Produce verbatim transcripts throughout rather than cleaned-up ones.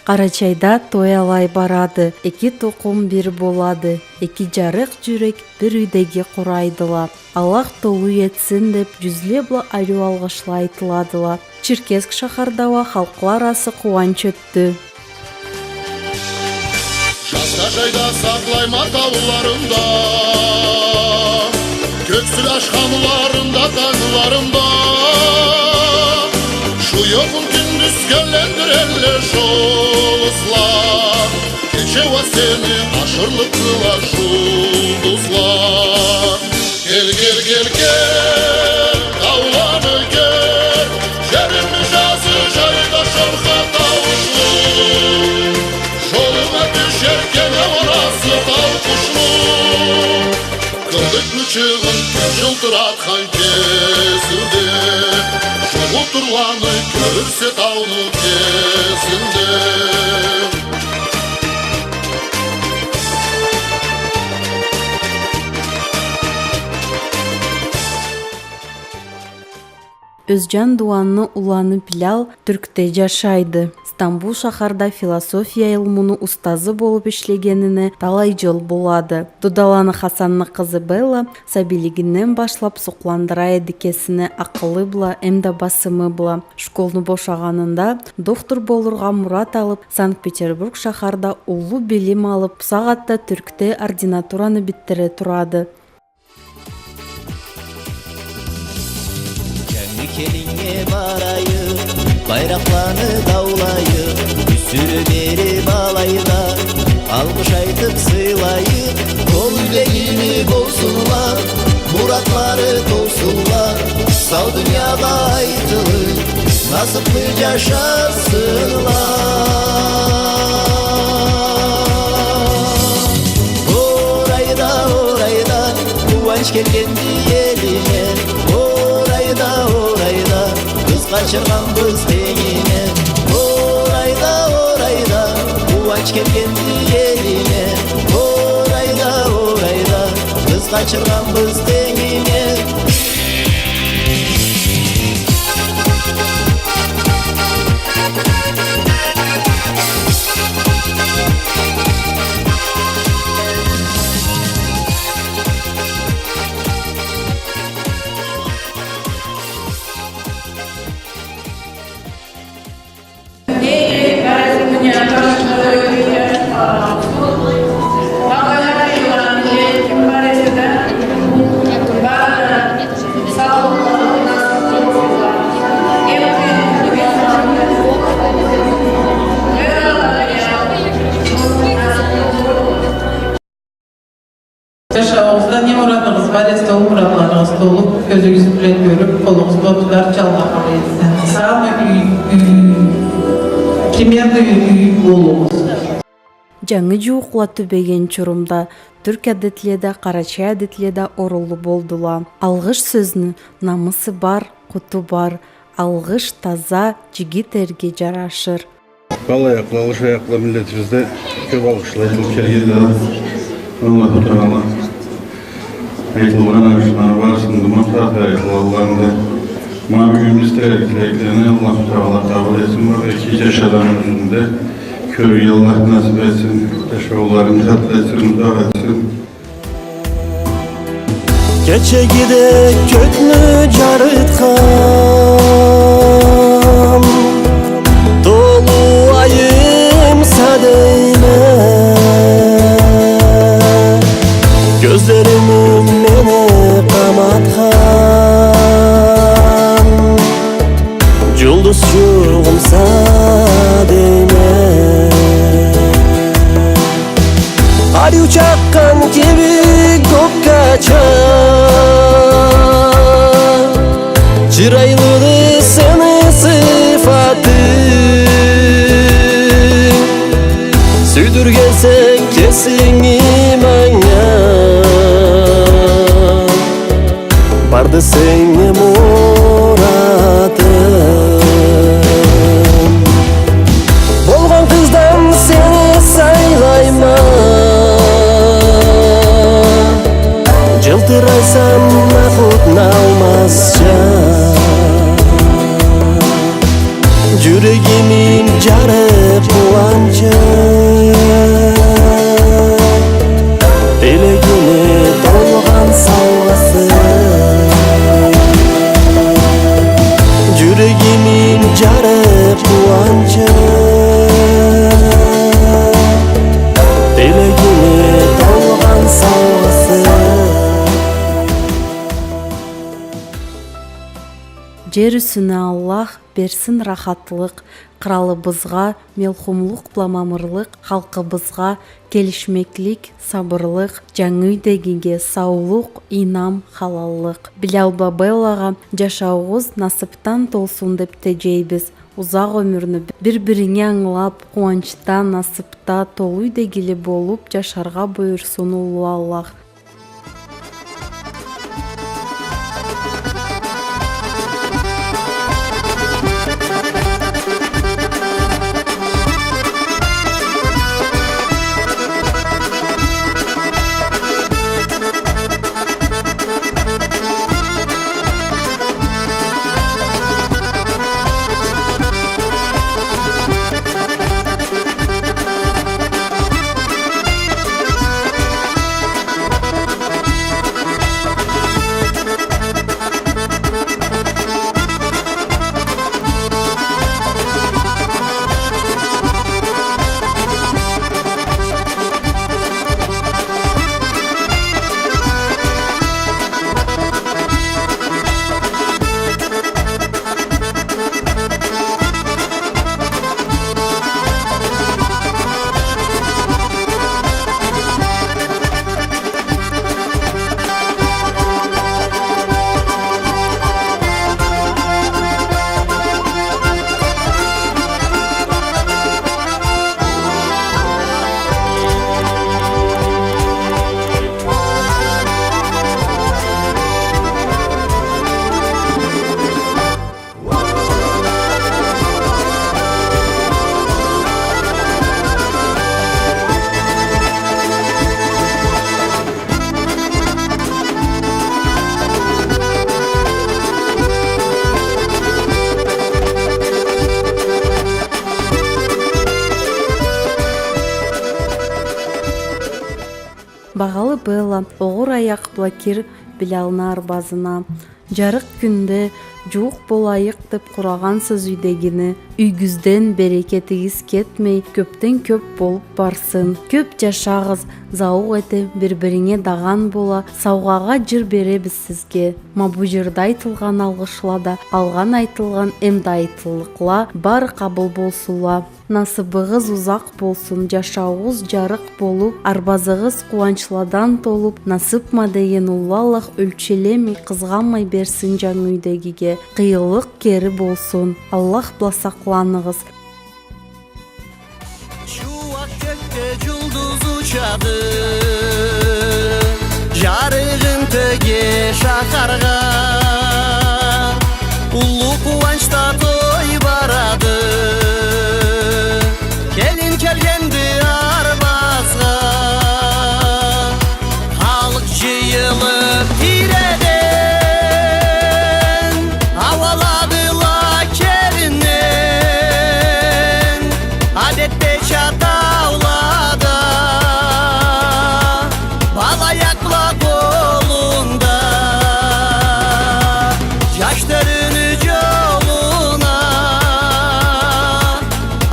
Къарачайда той алай барады, эки тукъум бир болады, эки джарыкъ джюрек бир юйдеги къурайдыла. Аллах толу этсин деб, джюзле бла ариу алгъышла айтыладыла. Черкесск шахарда уа халкъла арасы къууанч ётдю. Джаз да, джай да сакълайма тауларымда, кёксюл ашхамларымда, тангыларымда. Джуюгъум кюндюз кёллендирелле джулдузла, кече уа сени ашырлыкъдыла джулдузла. Кел, кел, кел, кел, тауланы кёр, джерими джазы, джай да шорха тауушлу. Джолунга тюшеркенг, орасы тау къушлу, кырдык мычыгъын кюн джылтыратхан кезинде, джугъутурланы кёрюрсе тауну кезинде. Ёзджан Дууанны уланы Билал Тюркде джашайды. Стамбул шахарда философия илмуну устазы болуб ишлегенине талай джыл болады. Дудаланы Хасанны къызы Белла сабийлигинден башлаб сукъландыра эди кесини акъылы бла эмда басымы бла. Школну бошагъанында доктор болургъа мурат алыб, Санкт-Петербург шахарда уллу билим алыб, бусагъатда Тюркде ординатураны битдире турады. Джангы келиннге барайыкъ, байракъланы даулайыкъ, юсюрю бериб алайда, алгъыш айтыб сыйлайыкъ. Ол юйде игилик болсунла, муратлары толсунла, сау дуниягъа айтылыб, насыблы джашасынла. Орайда, орайда, къууанч келгенди элинге. Орайда, орайда, къыз къачыргъанбыз тенгинге. Орайда, орайда, къууанч келгенди элинге. Орайда, орайда, къыз къачыргъанбыз тенгинге. Джашауугъузда не мурадыгъыз бар эсе, ол муратларыгъыз толуб, кёзюгюз бла кёрюб, къолугъуз бла тутарча Аллах къабыл этсин. Самый юй, юй, примерный юй болугъуз. Джангы джууукъла тюбеген Чурумда тюрк адетле да, къарачай адетле да орунлу болдула. Алгъыш сёзню намысы бар, къуту бар. Алгъыш таза джигит эрге джарашыр. Алай аякълы, алгъыш аякълы миллетибизде кёб алгъышлайым. Келгенле да Аллаху Тагъала айтылгъан ашхана барысын да мутлакъ айтылгъанланы да, ма бюгюн бизге тилеклени Аллаху Тагъала къабыл этсин. Бу эки джаш адамны юсюнде кёрюрге Аллах насыб этсин, джашауларын татлы этсин, узакъ этсин. Кечегиде кёкню джарытхан толу айымса дейме, кёзлерими мени къаматхан джулдузчугъумса дейме. Ариу чакъгъан кибик кёкге ача, чырайлыды сени сыфатынг. Сюйдюргенсе кесинги манга, барды сени муратынг. Болгъан къыздан сени сайлайма, джылтырайса макъутналмазча. Джюрегими джарыкъ къууанч Джер юсюне Аллах берсин рахатлыкъ, къралыбызгъа мелхумлукъ бла мамырлыкъ, халкъыбызгъа келишмеклик, сабырлыкъ, джангы юйдегиге саулукъ, ийнам, халаллыкъ. Билал бла Беллагъа джашауугъуз насыпдан толсун деб теджейбиз. Узакъ ёмюрню бир-биринге ангылаб, къууанчда, насыпда, толу юйдегили болуб джашаргъа буюрсун уллу Аллах. Багъалы Белла, огъур аякъ бла кир Билалны арбазына. Джарыкъ кюнде джууукъ болайыкъ деб къурагъансыз юйдегини, юйюгюзден берекетигиз кетмей, кёбден кёб болуб барсын. Кёб джашагъыз, зауукъ эте бир-биринге дагъан бола, саугъагъа джыр беребиз сизге. Ма бу джырда айтылгъан алгъышла да, алгъан айтылгъан эмда айтыллыкъла бары къабыл болсунла. Насыбыгъыз узакъ болсун, джашауугъуз джарыкъ болуб, арбазыгъыз къууанчладан толуб, насыб ма деген уллу Аллах ёлчелемей, къызгъанмай берсин джангы юйдегиге. Къыйынлыкъ кери болсун. Аллах бла сакъланыгъыз. Чууакъ кёкде джулдуз учады, джарыгъын тёге шахаргъа, уллу къууанчда той барады. Келин келгенди арбазгъа, халкъ джыйылыб тийреден, ауаладыла келиннен, адетдеча таулада, бала аякъ бла къолунда, джаш тёрюню джолуна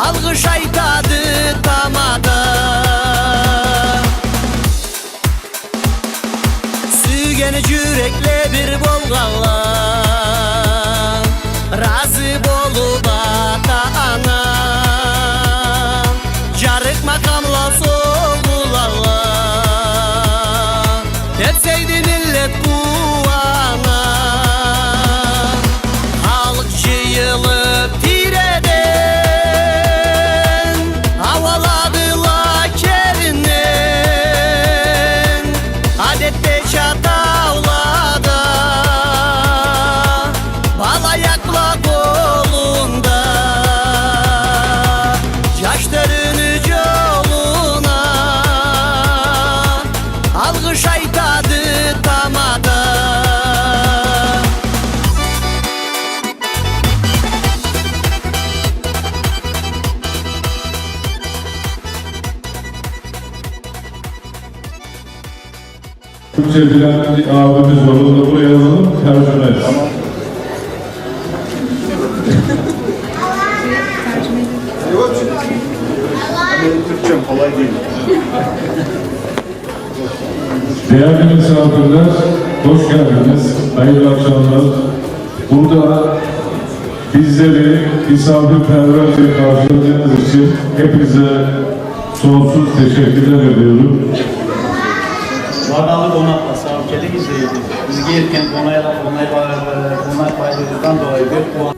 алгъыш айтады тамада. Сюйген джюрекле бир болгъанла, разы болуб ата-ана, джарыкъ макъамла согъулалла, кёб сейди миллет къууана. Халкъ джыйылыб тийреден, ауаладыла келиннен, адетдеча таулада, бала аякъ бла къолунда, джаш тёрюню джолуна алгъыш айтады тамада. Тюркче билген абийибиз бар, ол да бурая язылыб, тержиме этсин. Тюркчем къалай дейди. Дегенли мисафирле, хош гелдигиз. Хайырлы ахшамла. Burada bizleri misafirperverce karşıladığınız için hepinize sonsuz teşekkürler ediyorum. Багъалы къонакъла, сау келигиз дейди. Бизге эртген къонакъла, къонакъла, къонакълыгъыгъыздан долай бек къууан-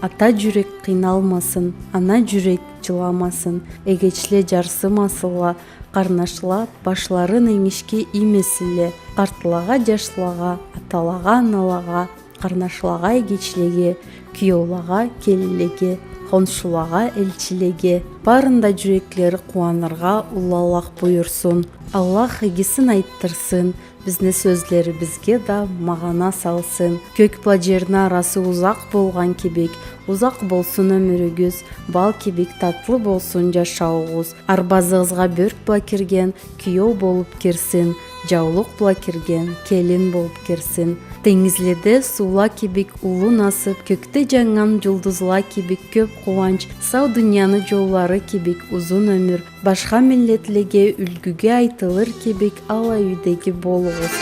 Ата джюрек къыйналмасын, ана джюрек джыламасын, эгечле джарсымасынла, къарнашла башларын энгишге иймесинле, къартлагъа, джашлагъа, аталагъа, аналагъа, къарнашлагъа, эгечлеге, киеулагъа, келинлеге, хоншулагъа, элчилеге, барын да джюреклери къууаныргъа уллу Аллах буюрсун. Аллах игисин айтдырсын, бизни сёзлерибизге да магъана салсын. Кёк бла джерни арасы узакъ болгъан кибик, узакъ болсун ёмюрюгюз, бал кибик татлы болсун джашауугъуз. Арбазыгъызгъа бёрк бла кирген киеу болуп кирсин, джаулукъ бла кирген келин болуп кирсин. Тенгизледе суула кибик уллу насып, кёкде джаннган джулдузла кибик кёп къууанч, сау дунияны джоллары кибик узун ёмюр, башха миллетлеге юлгюге айтылыр кибик алай юйдеги болугъуз.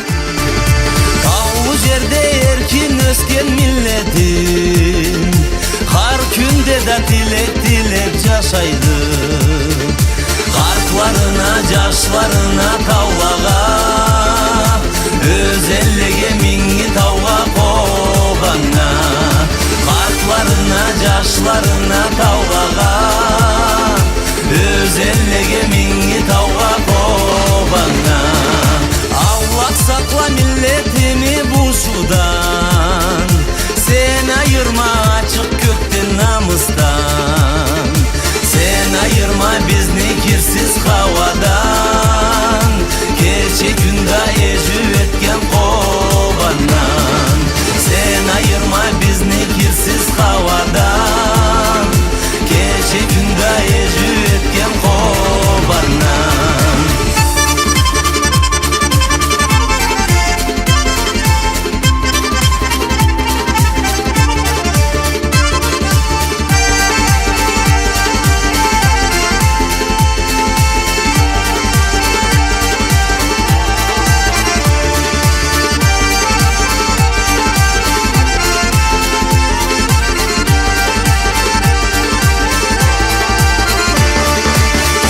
Таулу джерде эркин ёсген миллетим, хар кюнде да тилек тилеп джашайды. Къартларына, джашларына таулагъа, ёзенлеге, Минги таугъа, Къобаннга. Къартларына, джашларына таулагъа, ёзенлеге, Минги таугъа, Къобаннга. Аллах сакъла миллетими бушуудан, сен айырма ачыкъ кёкден намысдан. Сен айырма бизни кирсиз хауадан, кече-кюн да эжиу этген Къобандан. Сен айырма бизни кирсиз хауадан, кече-кюн да эжиу этген Къобандан.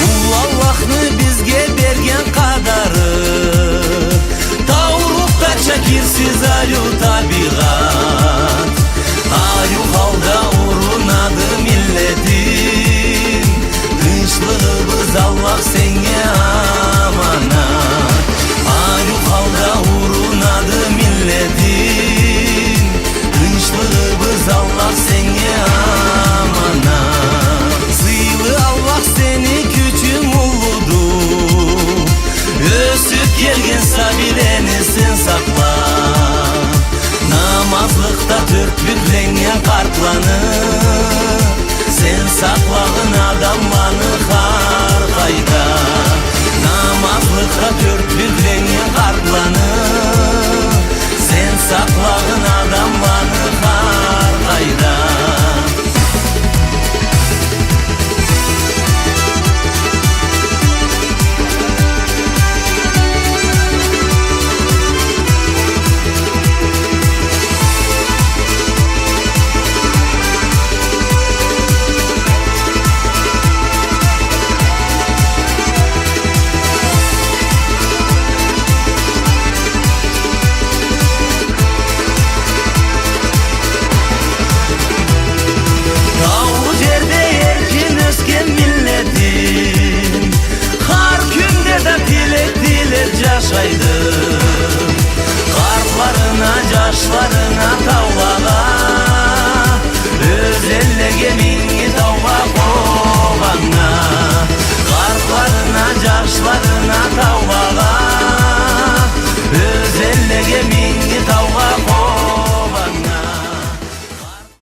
Уллу Аллахны бизге берген къадары, таурухда чакирсиз ариу табигъат. Ариу халда урунады миллетим, тынчлыгъыбыз, Аллах, сеннге аманат. Ариу халда урунады миллетим, тынчлыгъыбыз, Аллах, сеннге аманат. Сыйлы Аллах, сени кючюнг уллуду, ёсюп келген сабийлени сен сакъла. Намазлыкъда тёрт бюкленнген къартланы сен сакълагъын адамланы хар къайда. Намазлыкъда тёрт бюкленнген къартланы сен сакълагъын